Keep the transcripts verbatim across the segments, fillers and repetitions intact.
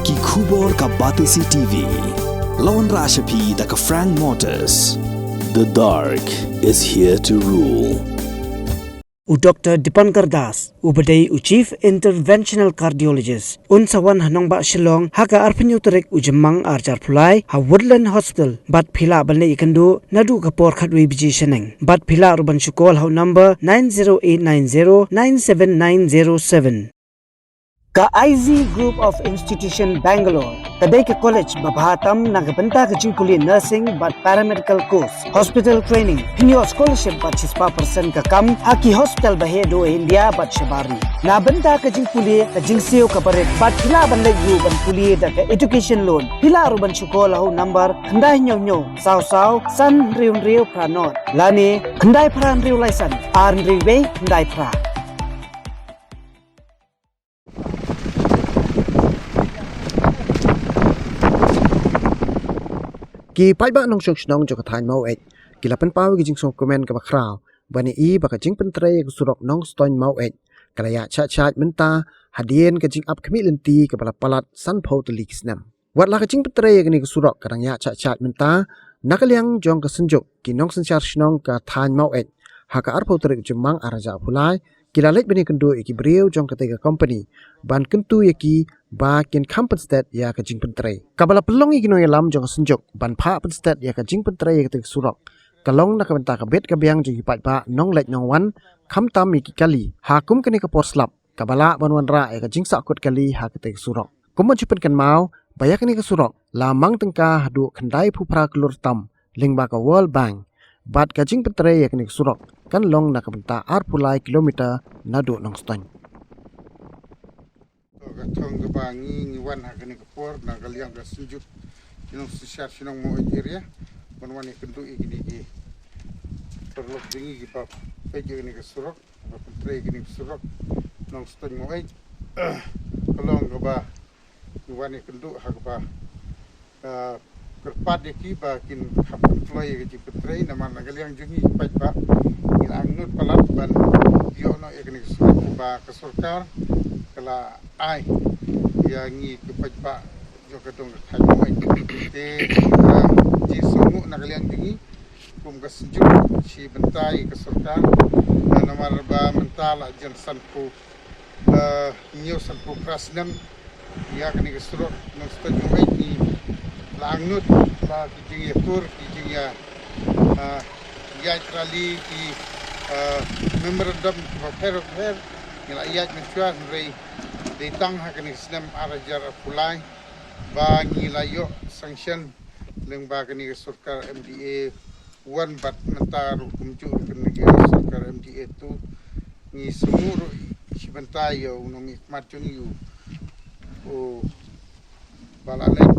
Ki khubor ka Batesi T V. La wanrah sha phi da ka Frank Motors. The dark is here to rule. U Doctor Dipankar Das, u ba dei u Chief Interventional Cardiologist, un sa wan ha nongbah Shillong ha ka arphew tarik u Jymmang arhajar arphew lai ha Woodland Hospital, bad phi lah ban leit ïakynduh naduh ka por khatwei baje shaneng. Bad phi lah ruh ban shu call ha u number nine zero eight nine zero nine seven nine zero seven. Ka I Z Group of Institution Bangalore ka dei ka college ba bha tam na ka bynta ka jingpule nursing bad paramedical course, hospital training, pynïoh scholarship bad shispah percent ka kam ha ki hospital ba heh duh ha India bad shabar ri. Na bynta ka jingpule ka jingsiew ka barit bad phi lah ban leit ruh ban pule da ka education loan. Phi lah ruh ban shu call ha u number khyndai hynñiew hynñiew saw saw san hynriew hynriew phra nod lane khyndai phra hynriew lai san ar hynriew wei khyndai phra. Ki paidbah nongshong shnong jong ka thaiñ Maweit ki la pynpaw ïa ka jingsngewkmen kaba khraw ban ïohi ba ka jingpyntrei ïa ka surok Nongstoiñ Maweit ka la ïaid shait shait mynta hadien ka jingap khmih lynti kaba la palat sanphew tylli ki snem. Wat la ka jingpyntrei ïa kane ka surok ka dang ïaid shait shait mynta, na ka liang jong ka synjuk ki nongsynshar shnong ka thaiñ Maweit ha ka arphew tarik Jymmang arhajar arphew lai ki la leit ban ïakynduh ïa ki briew jong katei ka kompani ban kyntu ïa ki ba kin kham pynsted ïa ka jingpyntrei. Kaba la pynlong ïa ki nongïalam jong ka synjuk ban phah pynsted ïa ka jingpyntrei ïa katei ka surok ka long na ka bynta ka bit ka biang jong ki paidbah nongleit nongwan, khamtam ïa ki kali ha kum kane ka por slap kaba lah ban wanrah ïa ka jingsahkut kali ha katei ka surok. Kum ban shu pynkynmaw ba ïa kane ka surok la mang tyngka haduh khyndai phew phra klur tam lyngba ka World Bank, bad ka jingpyntrei ïa kane ka surok kan long na ka bynta arphew lai kilometer naduh Nongstoiñ. To, ka thong kaba ngi ngi wan ha kane ka por na ka liang ka synjuk ki nongsynshar shnong Maweit area ban wan ïakynduh ïa kine ki paralok jong ngi kiba peit ïa kane ka surok, ba pyntrei ïa kane ka surok Nongstoiñ Maweit. Ka long kaba ngi wan ïakynduh ha kaba, ah, kyrpad ïa ki ba kin kham kloi ïa ka jingpyntrei namar na ka liang jong ngi ki paidbah ngi la angnud palat ban ïoh noh ïa kane ka surok ba ka sorkar ka la ai ïa ngi ki paidbah jong ka dong ka thaiñ Maweit. Te, ah, jingsngewnguh na ka liang jong ngi kum ka synjuk shi bynta ïa ka sorkar, ah, namar ba mynta la jan sanphew, ah, hynñiew sanphew phra snem ïa kane ka surok Nongstoiñ Maweit ngi la angnud ba ki jingïatur ki jingïa, ah, ïaid rally ki, ah, memorandum kiba pher ba pher ngi la ïaid mynshuwa, hynrei dei tang ha kane ka snem arhajar arphew lai ba ngi la ïoh sanction lyngba kane ka sorkar M D A one bad mynta ruh kumjuh ruh kane ka sorkar M D A two. Ngi sngewnguh ruh shi bynta ïa u nongmihkhmat jong ngi u, u ba la leit,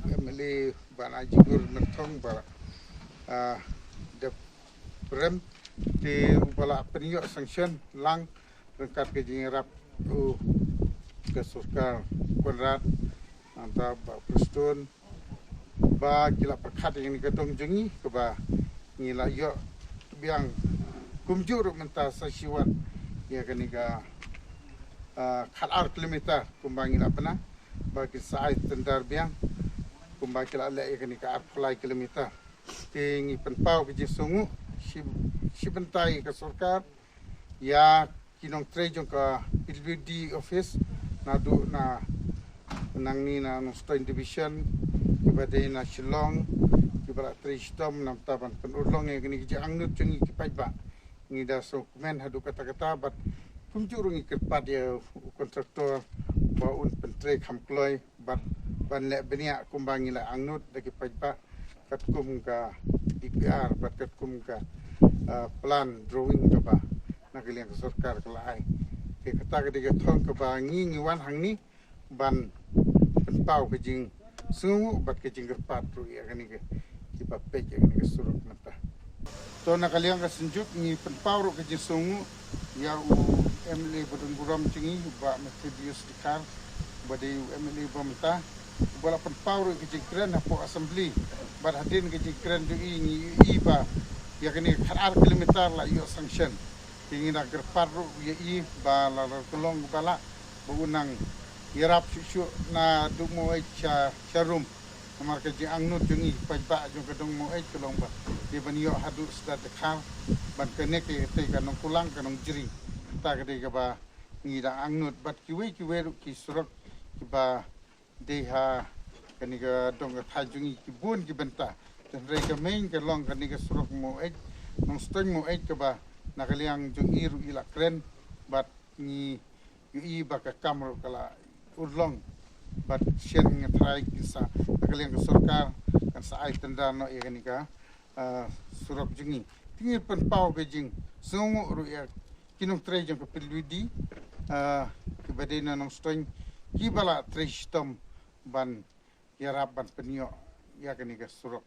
u M L A Bah Najigur Nangthong ba, ah, dep rem te u ba la pynïoh sanction lang ryngkat ka jingïarap u ka sorkar Conrad, nangta Bah Prestone, ba ki la pyrkhat ïa kane ka dong jong ngi kaba ngi la ïoh biang kumjuh ruh mynta sa shi wat ïa kane ka, ah, khat ar kilometer kumba ngi la pynah ba ki sa ai tender biang kumba ki la leh ïa kane ka arphew lai kilometer. Te ngi pynpaw ka jingsngewnguh shi, shi bynta ïa ka sorkar, ïa ki nongtrei jong ka P W D office naduh na nangne na Nongstoiñ Division, kiba dei na Shillong, kiba la trei shitom namar ban pynurlong ïa kine ki jingangnud jong ngi ki paidbah. Ngi da sngewkmen haduh katta katta bad kumjuh ruh ngi kyrpad ïa u kontraktor ba un pyntrei kham kloi bad ban leh bniah kumba ngi la angnud da ki paidbah katkum ka D P R bad katkum ka, ah, plan drawing kaba na ka liang ka sorkar ka la ai. Te kata ka dei ka thong kaba ngi ngi wan hangne ban pynpaw ka jingsngewnguh bad ka jingkyrpad ruh ïa kane ka, kiba peit ïa kane ka surok mynta. To na ka liang ka synjuk ngi pynpaw ruh ka jingsngewnguh ïa u M L A ba don burom jong ngi, u Bah Methodius Dkhar, ba dei u M L A ba mynta, uba la pynpaw ruh ka jingkren hapoh Assembly. Bad hadien ka jingkren jong i ngi ïohi ba ïa kane ka khat ar kilometer la ïoh sanction. Te ngi nang kyrpad ruh ïa i ba la, la, ka long ba la ba u nang ïarap shuh shuh naduh Maweit sha sha Rum. Namar ka jingangnud jong ngi paidbah jong ka dong Maweit ka long ba dei ban ïoh haduh Sda Dkhar ban connect ïa katei ka Nongkulang ka Nongjri. Ta ka dei kaba ngi dang angnud bad kiwei kiwei ruh ki surok kiba dei ha kane ka dong ka thaiñ jong ngi ki bun ki bynta. Te hynrei ka main ka long kane ka surok Maweit Nongstoiñ Maweit kaba na ka liang jong ngi ruh i la kren bad ngi ïohi ba ka kam ruh ka la urlong bad shen ngi trai kin sa na ka liang ka sorkar kan sa ai tender noh ïa kane ka ah, surok jong ngi. Te ngi pynpaw ka jingsngewnguh ruh ïa ki nongtrei jong ka P W D ah, kiba dei na Nongstoiñ kiba la trei shitom ban ïarap ban pynïoh ïa kane ka surok.